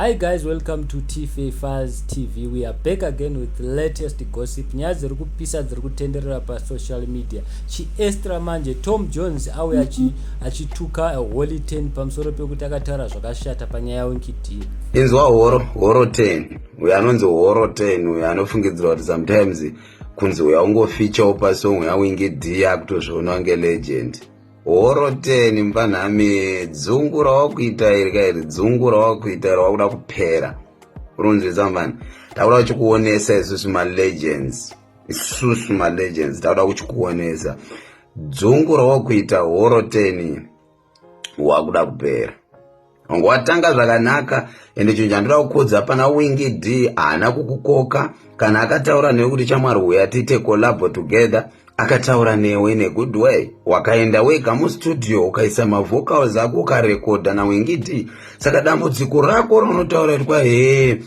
Hi guys, welcome to TFA Files TV. We are back again with latest gossip. Nyaya dziri kupisa dziri kutenderera pasocial media. Chiextra manje Tom Jones auya achituka Holy 10 pamusoro pekuti akataura zvakashata panyaya yaWinky D. Inzwa horo, horo 10. Uyo anonzi horo 10 uyo anofungidzirwa kuti sometimes kunzi uyo ungofichawo pasong yaWinky D akutozviona kunge legend. Horo 10 mpanhami, dzungu rawakuita iri kairi, dzungu rawakuita iri wakuda kupera. Urunzwisa mfana, takuda kuchikuonesa isusu malegends, isusu malegends takuda kuchikuonesa dzungu rawakuita horo 10 wakuda kupera. Wanga watanga zvakanaka, ende chinhu chandoda kukudza pana Winky D, haana kukukoka kana akataura newe kuti chamwari uya tiite collabo together. Akataura newe in a good way, wakaenda wega mustudio, ukaisa mavocals ako, ukarekodha naWinky D. Saka dambudziko rako raunotaura kuti kwa he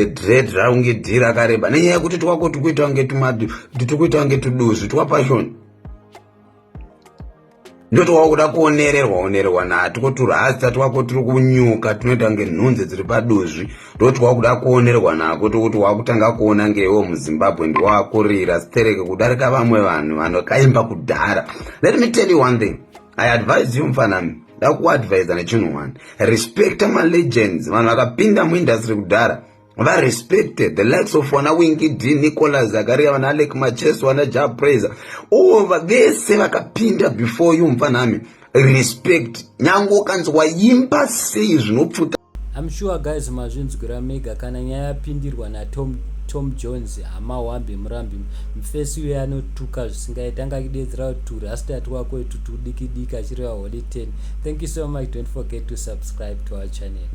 dread raWinky D rakareba nenyaya yekuti twako tikuita kunge tuduzvi twapashoni, ndotwakuda kuonererwa onererwa natwo turasta twako turi kunyuka tunoita kunge nhunzi dziri paduzvi, ndotwakuda kuonererwa nako, tokuti wakutanga kuona ngewo muZimbabwe ndiwakurira stereke kudarika vamwe vanhu vanokaimba kudhara. Let me tell you one thing, I advise you mufanami, ndakuadvisa nechinhu one: respecta malegends, vanhu vakapinda muindustry kudhara varespected, the likes of vana Winky D, Nicholas Zakaria, vana Alec Macheso, vana Jah Prayzah, all vese vakapinda before you mufanami, respect. Nyange ukanzi waimba sei zvinopfuta. I'm sure guys mazvinzwira mega kana nyaya yapindirwa naTom Tom Jones, hama wambi murambi mufesi uyo anotuka zvisingaiti, anga achidedzera kuti turasta twako itu tudiki diki, achireva Holy 10. Thank you so much. Don't forget to subscribe to our channel.